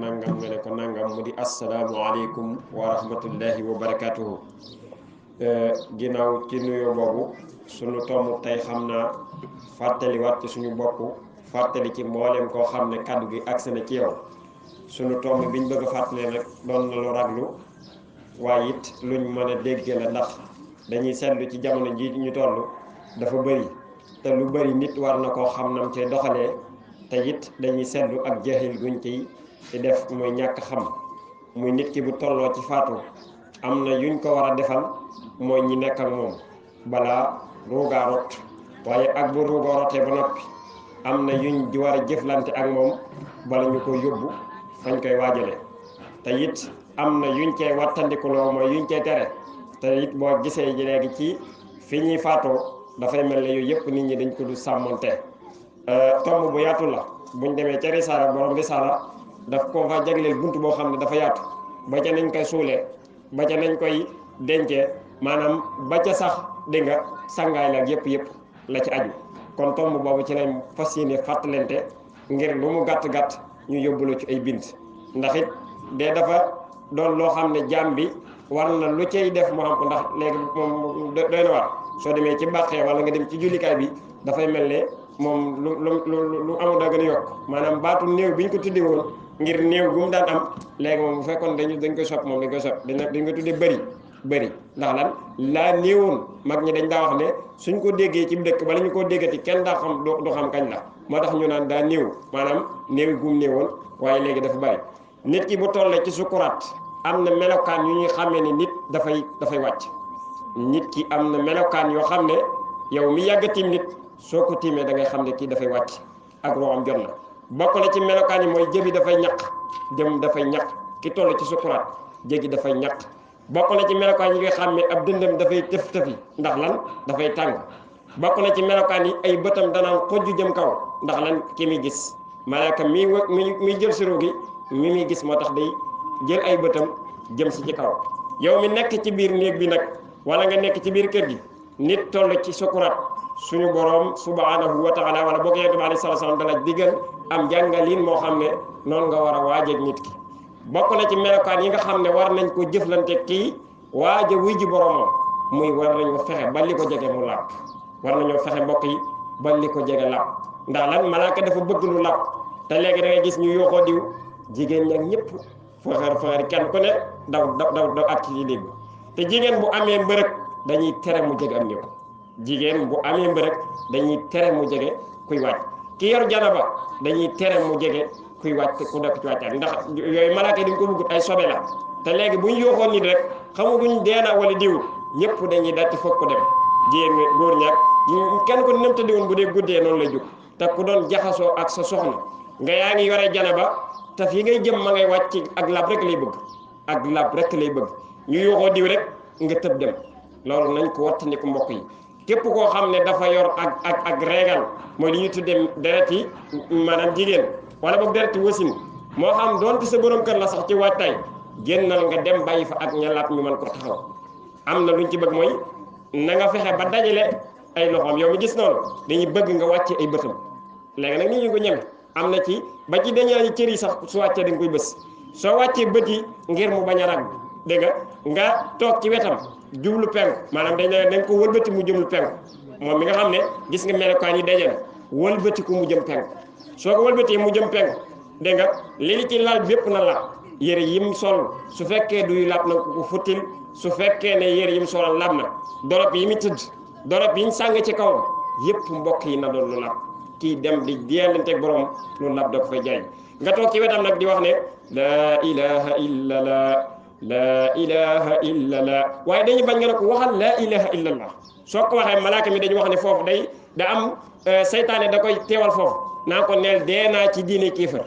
nangam nga ne ko nangam mu di asalaamualeykum wa rahmatullahi wa barakatuhu. Ginnaaw ci nuyoo boobu sunu tomb tey xam naa fàttaliwaat ci suñu bopp fàttali ci mboolem koo xam ne kàddu gi agsi na ci yow. sunu tomb biñ bëgg a fàttali nag doon na lu raglu waaye it luñ mën a dégge la, ndax dañuy seetlu ci jamono ji ñu toll dafa bëri te lu bëri nit war na koo xam nam cay doxalee, te it dañuy seetlu ak jaxil guñ ciy di def muy ñàkk xam. muy nit ki bu tolloo ci faatu am na yuñ ko war a defal mooy ñi nekk ak moom balaa ruugaa rot, waaye ak bu ruugaa rotee ba noppi am na yuñ war a jëflante ak moom bala ñu ko yóbbu fañ koy waajale. te it am na yuñ cee wattandikuloo mooy yuñ cee tere. te it boo gisee ji léegi ci fi ñuy faatoo dafay mel ne yooyu yëpp nit ñi dañ ko du sàmmonte. tomb bu yaatu la buñ demee ca risaala borom risaala daf ko fa jagleel bunt boo xam ne dafa yaatu, ba ca nañ koy suulee, ba ca nañ koy dencee, maanaam ba ca sax dégg nga sangaay la yëpp la ci aju. kon tomb boobu ci lañ fas yéene fàttalente ngir lu mu gàtt-gàtt ñu yóbbuloo ci ay bind. ndax it de dafa doon loo xam ne jaam bi war na lu cay def mu xam ko, ndax léegi moom doy na war soo demee ci bàqee wala nga dem ci jullikaay bi dafay mel ne moom lu amul daa gën a yokk. maanaam baatu néew bi ñu ko tuddee woon ngir néew gu mu daan am léegi moom bu fekkoon dañ koy sopp moom dañ koy sopp dañ ko tuddee bëri ndax lan laa néewoon mag ñi dañ daa wax ne suñ ko déggee ci dëkk bala ñu koo déggati kenn daa xam du xam kañ la, moo tax ñu naan daa néew, maanaam néew gum néewoon. waaye léegi dafa bari nit ki bu tollee ci sukuraat am na melokaan yu ñuy xàmmee ni nit dafay wàcc. nit ki am na melokaan yoo xam ne yow mi yàgg tiim nit soo ko tiimee da ngay xam ne kii dafay wàcc ak roxam jot na. bokk na ci melokaan yi mooy jëbi dafay ñaq, jëm dafay ñaq. ki toll ci sukuraat jégi dafay ñaq. bokk na ci melokaan yi nga xam ne ab dëndam dafay tëf-tëfi ndax lan dafay tàng. bokk na ci melokaan yi ay bëtam danaan xojju jëm kaw ndax lan ki muy gis. malaaka mi jël si ruu gi mi muy gis moo tax day jël ay bëtam jëm si ci kaw. yow mi nekk ci biir néeg bi nag wala nga nekk ci biir kër gi nit toll ci sukuraat suñu boroom subhanahu wa taala wala boo ko yonent bi alayhi salaatu salaam dala digal am jàngalin moo xam ne noonu nga war a waajeeg nit ki. bokk na ci melokaan yi nga xam ne war nañ ko jëflante kii waaja wuy ji boroomam muy war nañoo fexe ba li ko jege mu làpp. war nañoo fexe mbokk yi ba li ko jege làpp ndax lan malaaka dafa bëgg lu làpp. te léegi da ngay gis ñu yooxoo diw jigéen ñak ñëpp faxar kenn ku ne daw ak ci dégg. te jigéen bu amee mbërëg dañuy tere mu jege am néew. jigéen bu amee mbërëg dañuy tere mu jege kuy wàcc. ki yor janaba dañuy tere mu jege kuy wàcc ku nekk ci wàccaat ndax yooyu malaaka yi dañ ko bëggut ay sobe la. te léegi bu ñu yooxoon nit rek xamaguñ deena wala diw ñëpp dañuy dal ci foog ko dem. jigéen ñi góor ñaak kenn ko nem tëddiwoon bu dee guddee noonu lay jóg. te ku doon jaxasoo ak sa soxna nga yaa ngi yore janaba te fi ngay jëm ma ngay wàcc ak lab rek lay bëgg. ak lab rek lay bëgg ñu yooxoo diw rek nga tëb dem. loolu nañ ko wattandiku mbokk yi. képp koo xam ne dafa yor ak régal mooy li ñuy tuddee deret yi maanaam jigéen wala boog deret wasin moo xam doonte sa borom kër la sax ci waajtaay génnal nga dem bàyyi fa ak ñalaat ñu mën ko taxaw. am na luñ ci bëgg mooy na nga fexe ba dajale ay loxoom. yow mi gis noonu dañuy bëgg nga wàcce ay bëtam. léegi nag nit ñi ko ñeme am na ci ba ci dañaa cër yi sax su wàccee dañ koy bës. soo wàccee bët yi ngir mu bañ a rag dégg nga toog ci wetam jublu penku maanaam dañ ko wëlbati mu jëmlu penku moom mi nga xam ne gis nga melokaan yi daje na wëlbati ko mu jëm penku. soo ko wëlbatee mu jëm penku dégg nga li ci lal bépp na la yére yim sol su fekkee duy laab na ko futtil. su fekkee ne yére yim solal laab na dorop yi mi tëdd dorop yiñ sàng ci kawam yépp mbokk yi na doon lu laab. kii dem di deelanteeg borom lu laab da ko fay jaay. nga toog ci wetam nag di wax ne laa ilaha illallah laa ilaha illallah waaye dañu bañ nga ne ko waxal laa ilaha illallah. soo ko waxee malaaka mi dañu wax ne foofu da am seytaane da koy teewal foofu naa ko neel dee naa ci diine kéefër.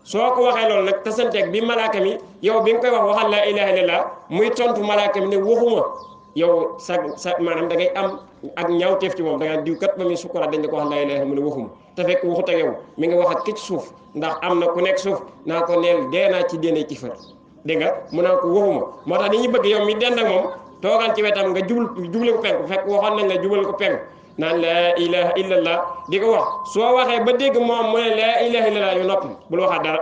soo ko waxee loolu nag tasanteeg bi malaaka mi yow bi nga koy wax waxal laa ilaha illallah muy tontu malaaka mi ne waxuma yow sa maanaam da ngay am ak ñaawteef ci moom da nga diw kat ba muy sukkuraat dañ la ko wax laa ilaaha mu ne waxuma te fekk waxut ak yow mi nga wax ak ki ci suuf ndax am na ku nekk suuf naa ko neel dee naa ci déene ci fër dégg nga mu naa ko waxuma moo tax dañuy bëgg yow mi dend ak moom toogal ci wetam nga juble ko penku fekk waxoon nañ la jubal ko penku naan laa ilaha illallah di ko wax soo waxee ba dégg moom mu ne laa ilaha illallah yu noppi bul waxaat dara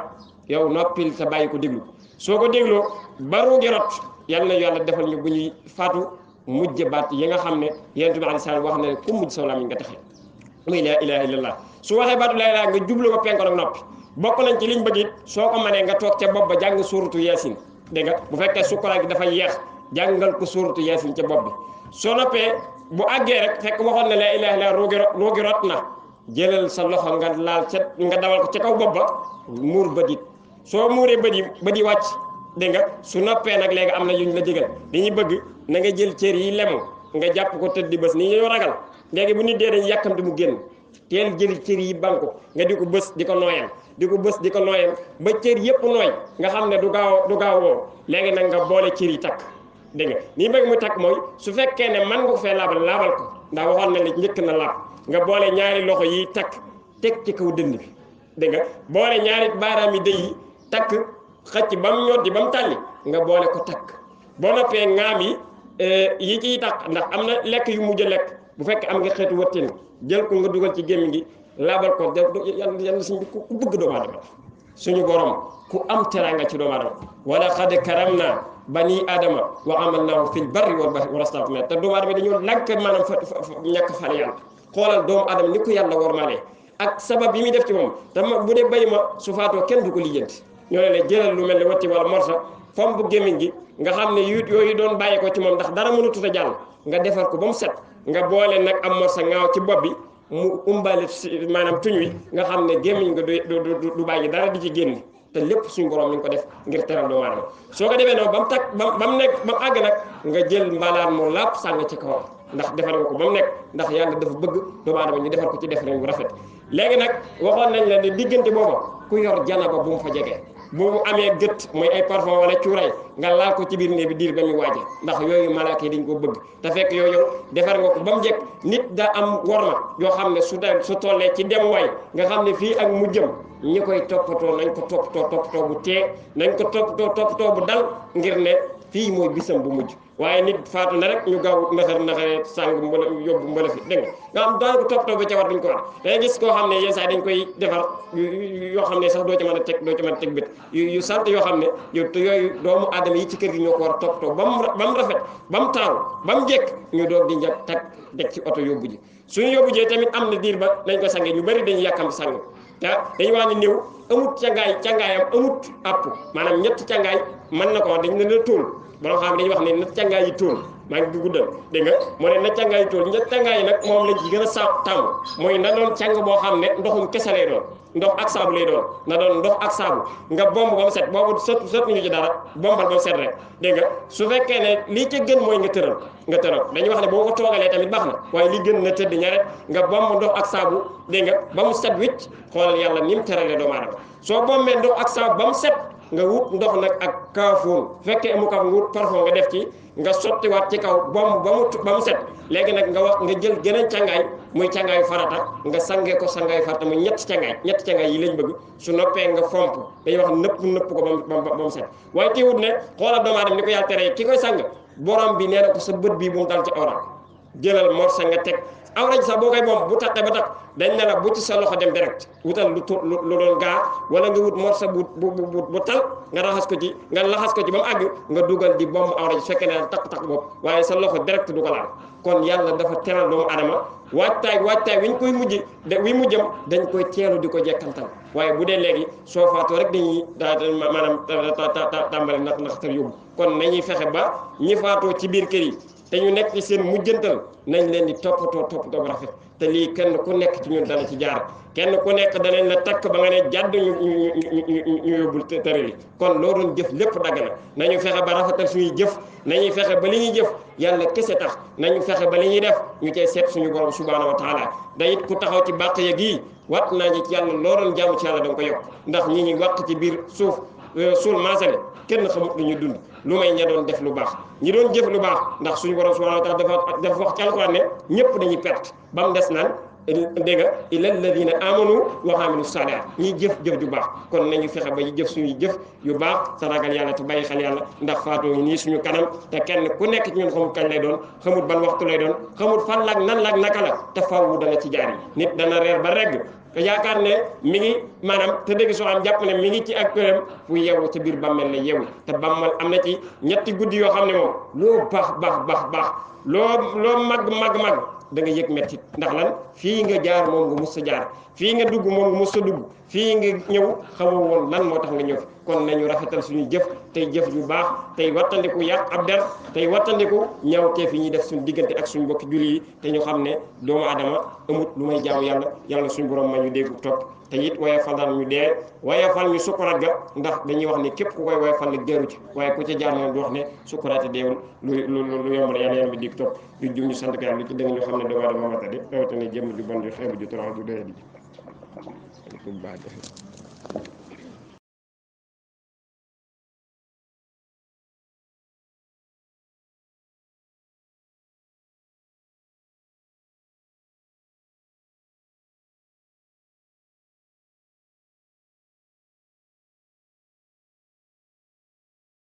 yow noppil sa bàyyi ko déglu soo ko dégloo ba ruugi rot yàlla defal ñu bu ñuy faatu mujj baat yi nga xam ne yonent bi alayhi salaam wax na ne ku mujj saw làmmiñ nga taxe muy laa ilaha illallah su waxee baatu laa ilaha nga jublu ko penko nag noppi bokk nañ ci liñ bëgg it soo ko mënee nga toog ca bopp ba jàng suuratu yaasin dégg nga bu fekkee sukkuraat gi dafa yeex jàngal ko suuratu yaasin ca bopp bi soo noppee bu àggee rek fekk waxoon ne laa ilaha illallah ruugi rot na jëlal sa loxo nga laal ca nga dawal ko ca kaw bopp ba muur bët yi soo muuree bët yi wàcc dégg nga su noppee nag léegi am na yuñ la digal dañuy bëgg na nga jël cër yi lemu nga jàpp ko tëdd di bës nii ñoo ragal léegi bu nit dee dañ yàkkamti mu génn teel jël cër yi banko nga di ko bës di ko nooyal di ko bës di ko nooyal ba cër yëpp nooy nga xam ne du gaaw woo léegi nag nga boole cër yi takk dégg nga nii bëgg mu takk mooy su fekkee ne man nga ko fee laabal ko ndax waxoon na li njëkk na laab nga boole ñaari loxo yi takk teg ci kaw dënd bi dégg nga boole ñaari baaraam yi dëy yi takk xëcc ba mu ñoddi ba mu tàlli nga boole ko takk boo noppee ŋaam yi ciy takk ndax am na lekk yu mujj a lekk bu fekkee am nga xeetu wëttin jël ko nga dugal ci gémmiñ gi laabal ko yàlla suñ bi ku bëgg doomu aadama suñu borom ku am teraanga ci doomu aadama wala xad karam naa bani adama wa amalnaahu fil barri wal bahri warastafna te doomu aadama dañoo lànk maanaam ñàkk fale yàlla xoolal doomu aadama ni ko yàlla wormalee ak sabab yi muy def ci moom te bu dee bay ma su faatoo kenn du ko lijjanti ñoo ne la jëlal lu mel ni watti wala morsa fom bu gémmiñ gi nga xam ne yooyu doon bàyyi ko ci moom ndax dara mënatut a jàll nga defar ko ba mu set nga boole nag am morsa ngaaw ci bopp bi mu umbale maanaam tuñ wi nga xam ne gémmiñ nga du bàyyi dara di ci génn te lépp suñu borom mi ngi ko def ngir teral doomu aadama soo ko defee noonu ba mu takk ba mu àgg nag nga jël mbalaan mu làpp sàng ci kawam ndax defar nga ko ba mu nekk ndax yàlla dafa bëgg doomu aadama ñu defar ko ci def bu rafet léegi nag waxoon nañ la ne diggante booba ku yor janaba bu mu fa jege bu mu amee gët mooy ay parfum wala cuuraay nga laal ko ci biir néeg bi diir ba muy waaje ndax yooyu malaaka yi dañ ko bëgg te fekk yow defar nga ko ba mu jekk nit da am worma yoo xam ne su tollee ci dem waay nga xam ne fii ak mu jëm ñi koy toppatoo nañ ko toppatoo bu tee nañ ko toppatoo bu dal ngir ne fii mooy bisam bu mujj waaye nit faatu na rek ñu gaaw naxare sàng mbala yóbbu mbala fi dégg nga am daan ko toppatoo ba ca war duñ ko war dangay gis koo xam ne yenn saa dañ koy defar yoo xam ne sax doo ci mën a teg bët yu sant yoo xam ne yooyu doomu aadama yi ci kër gi ñoo ko war a toppatoo ba mu rafet ba mu taaru ba mu jekk ñu doog di njëkk teg ci oto yóbbu ji suñu yóbbu jee tamit am na diir ba nañ ko sàngee ñu bëri dañuy yàkkam sàng te dañuy wax ne néew amut cangaayam amut àpp maanaam ñetti cangaay mën na ko wax dañ ne la tóol borom xam dañuy wax ne na cangaay yi tóol maa ngi guddal dégg nga moo ne na cangaay yi tóol ñett cangaay yi nag moom lañ ci gën a tàmm mooy na doon càng boo xam ne ndoxum kese lay doon ndox ak saabu lay doon na doon ndox ak saabu nga bomb ba mu set boobu sët ñu ci dara bombal ba mu set rek dégg nga su fekkee ne lii ca gën mooy nga tëral dañuy wax ne boo ko toogalee tamit baax na waaye li gën na tëdd ñaret nga bomb ndox ak saabu dégg nga ba mu set wicc xoolal yàlla ni mu tëralee doomu aadama soo bombee ndox ak saabu ba mu set nga wut ndox nag ak kaafoon fekkee amu kaaf nga wut parfum nga def ci nga sottiwaat ci kaw bomb ba mu set léegi nag nga jël geneen càngaay muy càngaayu farata nga sangee ko sangaayu farata muy ñetti càngaay yi lañ bëgg su noppee nga fomp dañuy wax nëpp ko ba mu set waaye teewut ne xoolal doomu aadama ni ko yàlla tere ki koy sang borom bi nee na ko sa bët bii bu mu dal ci awra jëlal morsa nga teg awra ji sax boo koy bomb bu taqee ba taq dañ ne la bu ci sa loxo dem direct wutal lu doon gaa wala nga wut morsa bu tal nga laxas ko ci ba mu àgg nga dugal di bomb awra ji su fekkee ne taq bopp waaye sa loxo direct du ko laal kon yàlla dafa teral doomu adama waajtaay wiñ koy mujjam dañ koy teelu di ko jekkantal waaye bu dee léegi soo faatoo rek dañuy maanaam tàmbale nax tar yóbbu kon nañuy fexe ba ñi faatoo ci biir kër yi te ñu nekk ci seen mujjantal nañ leen di toppatoo bu rafet te lii kenn ku nekk ci ñun dana ci jaar kenn ku nekk danañ la takk ba nga ne jàdd ñu yóbbul tërali kon loo doon jëf lépp dagg na nañu fexe ba rafetal suñuy jëf nañuy fexe ba li ñuy jëf yàlla kese tax nañu fexe ba li ñuy def ñu cay seet suñu borom subhanahu wa taala da it ku taxaw ci bàq ya gii wat naa ñi ci yàlla loo doon jaamu ci yàlla danga ko yokk ndax ñi ñi wàq ci biir suul maasale kenn xamut lu ñu dund lu may ña doon def lu baax ñi doon jëf lu baax ndax suñu borom subhanahu wa taala dafa wax ci alquran ne ñëpp dañuy perte ba mu des naan dégg nga illa alladina amanu wa amilu salihat ñiy jëf ju baax kon nañu fexe ba ñu jëf suñuy jëf yu baax sa ragal yàlla te bàyyi xel yàlla ndax faatoo nii suñu kanam te kenn ku nekk ci ñun xamut kañ lay doon xamut ban waxtu lay doon xamut fan laag nan laag naka la te fawwu dana ci jaar yi nit dana reer ba regg nga yaakaar ne mi ngi maanaam te dëgg soo am jàpp ne mi ngi ci ak këram fu yeewu ca biir bàmmeel la yeewu te bàmmeel am na ci ñetti guddi yoo xam ne moom loo baax loo màgg da nga yëg mettit ndax lan fii nga jaar moom nga mus sa jaar fii nga dugg moom nga mus sa dugg fii nga ñëw xamoo woon lan moo tax nga ñëw fi kon nañu rafetal suñu jëf tey jëf yu baax tey wattandiku yàq ab der tey wattandiku ñaawteef yi ñuy def suñu diggante ak suñu mbokki julli yi te ñu xam ne doomu adama amut lu may jaamu yàlla suñu borom ma ñu dégg topp te it waaye fal ñu dee waaye fal ñu sukuraat ga ndax dañuy wax ni képp ku koy waaye fal la gëru ci waaye ku ca jaar moom du wax ne sukuraati deewul lu yomb la yàlla bi dig topp lu jum ñu sant ko yàlla lu ci dëng ñu xam ne doomu adama matadi rawatina jëmm ju bon ju xeebu ju torox ju doye di